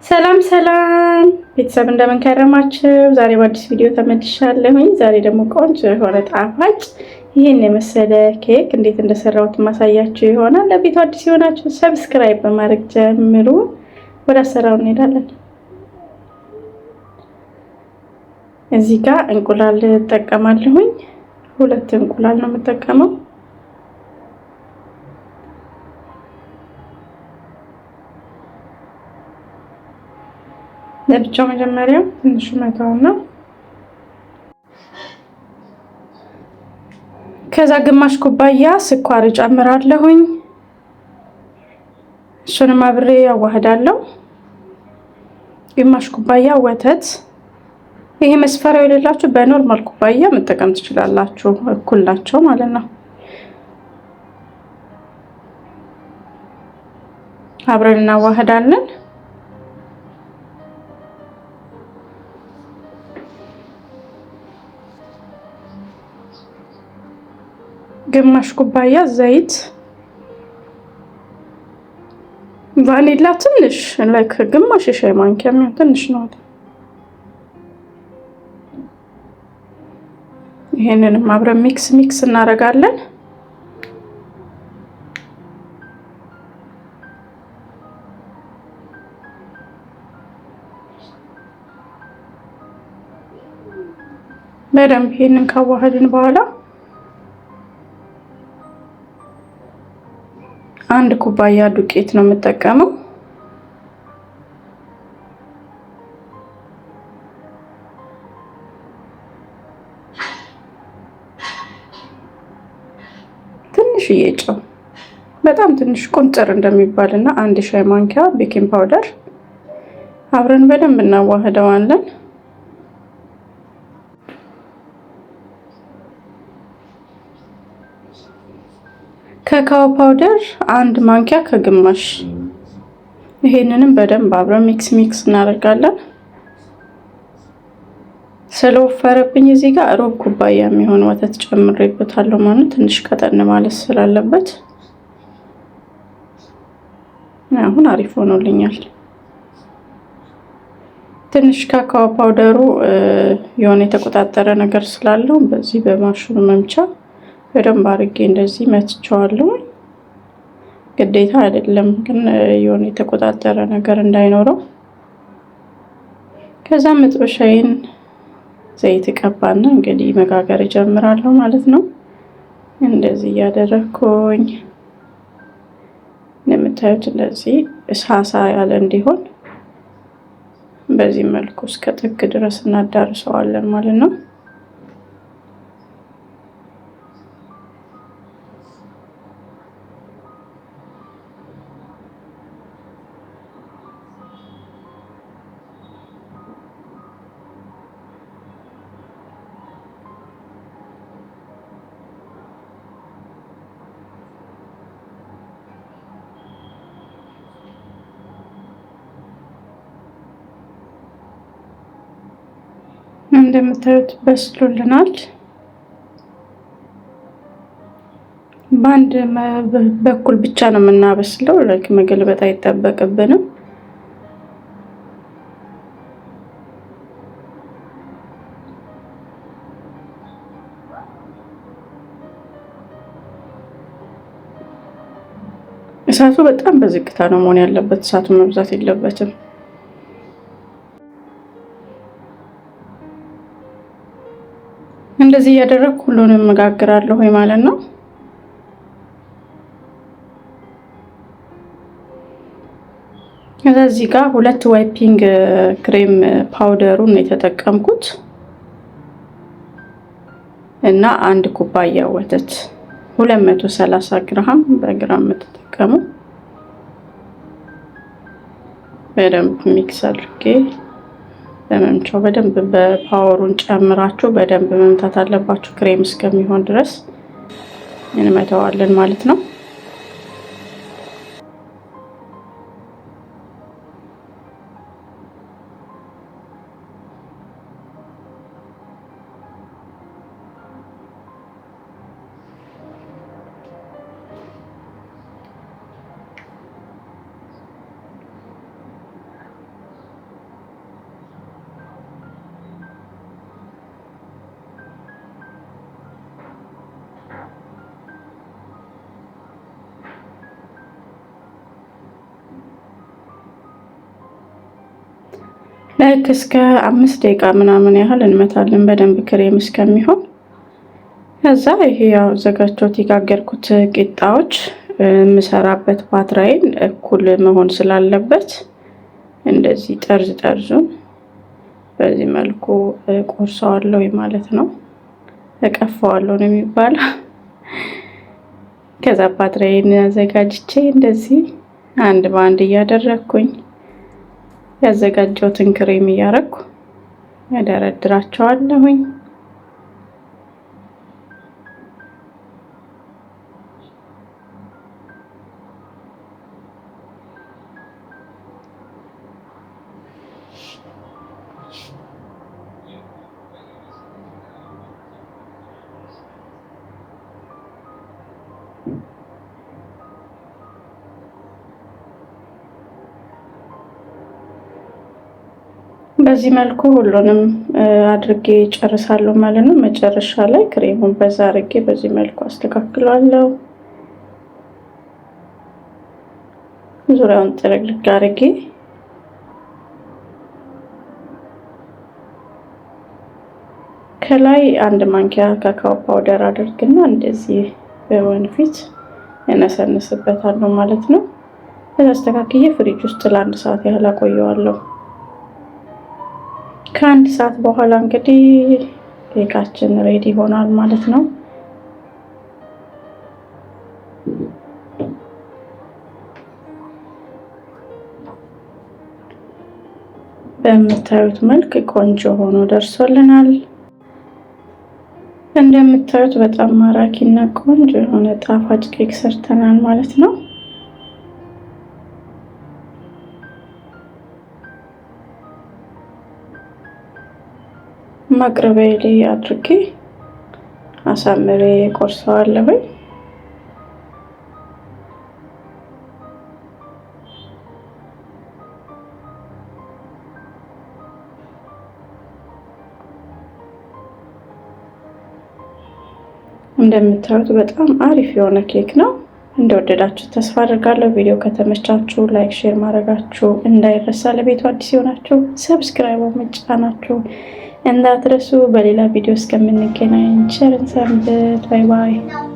ሰላም ሰላም ቤተሰብ እንደምን ከረማችሁ? ዛሬ በአዲስ ቪዲዮ ተመልሻለሁኝ። ዛሬ ደግሞ ቆንጆ የሆነ ጣፋጭ ይህን የመሰለ ኬክ እንዴት እንደሰራሁት ማሳያችሁ ይሆናል። ለቤቱ አዲስ የሆናችሁ subscribe በማድረግ ጀምሩ። ወደ አሰራሩ እንሄዳለን። እዚህ ጋር እንቁላል እጠቀማለሁኝ። ሁለት እንቁላል ነው የምጠቀመው። ለብቻው መጀመሪያ ትንሽ መታውና ከዛ ግማሽ ኩባያ ስኳር እጨምራለሁኝ። እሱንም አብሬ አዋህዳለሁ። ግማሽ ኩባያ ወተት። ይሄ መስፈሪያው የሌላችሁ በ normal ኩባያ መጠቀም ትችላላችሁ። እኩል ናቸው ማለት ነው። አብረን እናዋህዳለን። ግማሽ ኩባያ ዘይት፣ ቫኒላ ትንሽ like ግማሽ የሻይ ማንኪያ የሚሆን ትንሽ ነው። ይሄንንም አብረን mix mix እናደርጋለን። በደንብ ይሄንን ካዋህድን በኋላ አንድ ኩባያ ዱቄት ነው የምጠቀመው። ትንሽዬ ጨው፣ በጣም ትንሽ ቁንጥር እንደሚባል እና አንድ ሻይ ማንኪያ baking powder አብረን በደንብ እናዋህደዋለን። cacao powder አንድ ማንኪያ ከግማሽ። ይሄንንም በደንብ አብረን mix mix እናደርጋለን። ስለወፈረብኝ እዚህ ጋር ሩብ ኩባያ የሚሆን ወተት ጨምሬበታለሁ ማለት ትንሽ ቀጠን ማለት ስላለበት አሁን አሪፍ ሆኖልኛል። ትንሽ cacao powder ኡ የሆነ የተቆጣጠረ ነገር ስላለው በዚህ በማሽኑ መምቻ በደንብ አድርጌ እንደዚህ መትቸዋለሁ። ግዴታ አይደለም ግን የሆነ የተቆጣጠረ ነገር እንዳይኖረው። ከዛ መጥበሻዬን ዘይት ቀባና እንግዲህ መጋገር እጀምራለሁ ማለት ነው። እንደዚህ እያደረግኩኝ እንደምታዩት እንደዚህ ሳሳ ያለ እንዲሆን በዚህ መልኩ እስከ ጥግ ድረስ እናዳርሰዋለን ማለት ነው። እንደምታዩት በስሎልናል። በአንድ በኩል ብቻ ነው የምናበስለው፣ like መገልበጥ አይጠበቅብንም። እሳቱ በጣም በዝግታ ነው መሆን ያለበት። እሳቱ መብዛት የለበትም። እንደዚህ እያደረግኩ ሁሉንም እጋግራለሁ ማለት ነው። ከዛ እዚህ ጋር ሁለት whipping cream powder ኡን የተጠቀምኩት እና አንድ ኩባያ ወተት 230 ግራም በግራም የምትጠቀሙ በደንብ mix አድርጌ በመምቻው በደንብ በ power ኡን ጨምራችሁ በደንብ መምታት አለባችሁ። ክሬም እስከሚሆን ድረስ እንመታዋለን ማለት ነው። Like እስከ 5 ደቂቃ ምናምን ያህል እንመታለን በደንብ ክሬም እስከሚሆን። ከዛ ይሄ ያው አዘጋጅቼው የጋገርኩት ቂጣዎች የምሰራበት ፓትራይን እኩል መሆን ስላለበት እንደዚህ ጠርዝ ጠርዙን በዚህ መልኩ ቆርሰዋለሁ ማለት ነው። እቀፈዋለሁ ነው የሚባለው። ከዛ ፓትራይን አዘጋጅቼ እንደዚህ አንድ በአንድ እያደረግኩኝ ያዘጋጀሁትን ክሬም እያረኩ ያደረድራቸዋለሁኝ። በዚህ መልኩ ሁሉንም አድርጌ ጨርሳለሁ ማለት ነው። መጨረሻ ላይ ክሬሙን በዛ አድርጌ በዚህ መልኩ አስተካክለዋለሁ። ዙሪያውን ጥርግርግ አድርጌ ከላይ አንድ ማንኪያ cacao powder አድርግና እንደዚህ በወንፊት እነሰንስበታለሁ ማለት ነው። ከዛ አስተካክዬ ፍሪጅ ውስጥ ለአንድ ሰዓት ያህል አቆየዋለሁ። ከአንድ ሰዓት በኋላ እንግዲህ ኬካችን ready ሆኗል ማለት ነው። በምታዩት መልክ ቆንጆ ሆኖ ደርሶልናል። እንደምታዩት በጣም ማራኪ እና ቆንጆ የሆነ ጣፋጭ ኬክ ሰርተናል ማለት ነው። ማቅረቢያ ላይ አድርጌ አሳምሬ ቆርሰዋለሁ። እንደምታዩት በጣም አሪፍ የሆነ ኬክ ነው። እንደወደዳችሁ ተስፋ አድርጋለሁ። ቪዲዮ ከተመቻችሁ like፣ share ማድረጋችሁ እንዳይረሳ። ለቤቱ አዲስ የሆናችሁ subscribe መጫናችሁ እንዳትረሱ። በሌላ ቪዲዮ እስከምንገናኝ ቸር እንሰንብት። Bye bye።